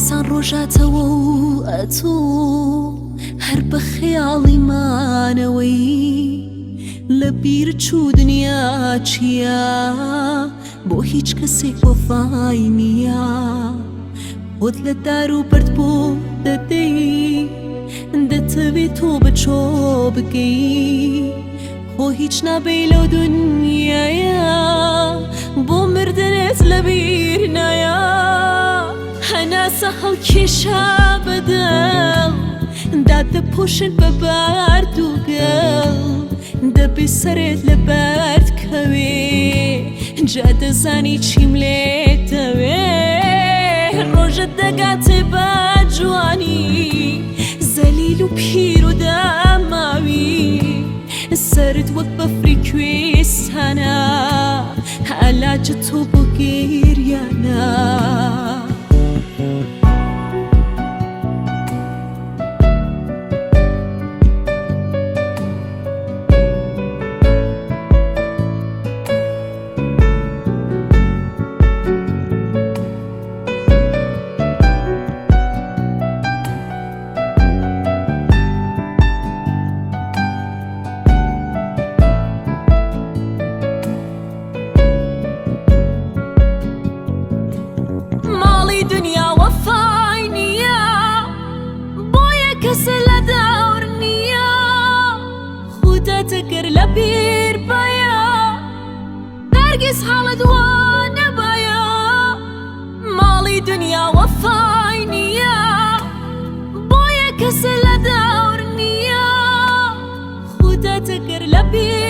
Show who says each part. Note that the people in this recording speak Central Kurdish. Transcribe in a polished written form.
Speaker 1: دیسان ڕۆژاتەوە و ئەتۆ هەر بە خەیاڵی مانەوەی. لە بیر چوو دنیا چییە، بۆ هیچ کەسێک وەفای نییە. خۆت لە دار و بەرد بۆ دەدەی، دەتەوێ تۆ بە چۆ بگەی. خۆ هیچ نابەی لەو دنیایە، بۆ مردنت لە بیر نایە. هەناسە هەڵکێشە بە دڵ، دادەپۆشن بە بەرد و گڵ. دەبێ سەرت لە بەرد کەوێ، جا دەزانی چیم لێ دەوێ. ڕۆژت دەگاتێ بە جوانی، زەلیل و پیر و داماوی. سەرت وەک بەفری کوێستانە، عەلاجت تۆ بۆ گریانە. ماڵی دنیا وەفای نییە، بۆیە کەس لە دەور نییە. خودات گەر لە بیر بایە، هەرگیز حاڵت وا نەبایە. ماڵی دنیا وەفای نییە، بۆیە کەس لە دەور نییە. خودات گەر لە بیر